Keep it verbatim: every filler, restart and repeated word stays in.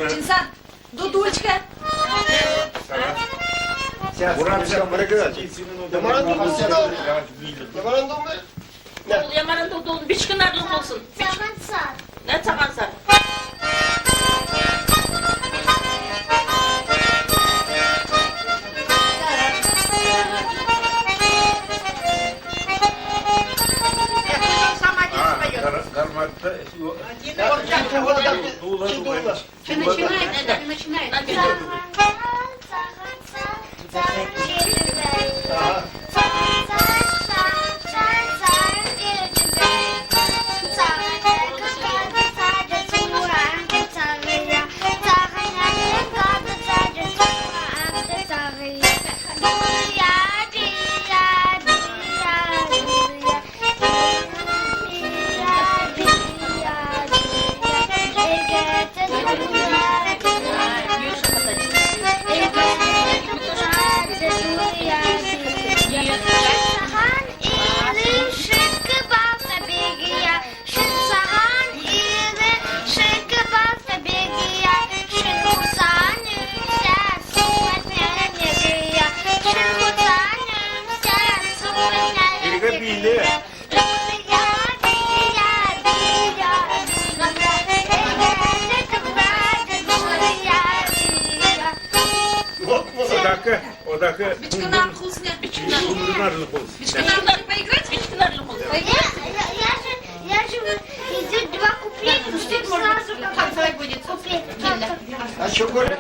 Чингис хан, дудулчка. Меморандум. Меморандум. Ул ямаран дудул, бичкн арлн болсн. Цаһан сар. Нә, цаһан сар. А, гар-, гарматта, ю-, дуула, дуула. Всё, начинается, да, начинается. Одак, одак. Бичкн арлн болсн. Бичкн арлн болсн. Бичкн арлн поиграть, бичкн арлн болсн. Я, я, я же, я же вот идёт два куплета, чтобы сразу как конца будет. Куплет. А чё говорят?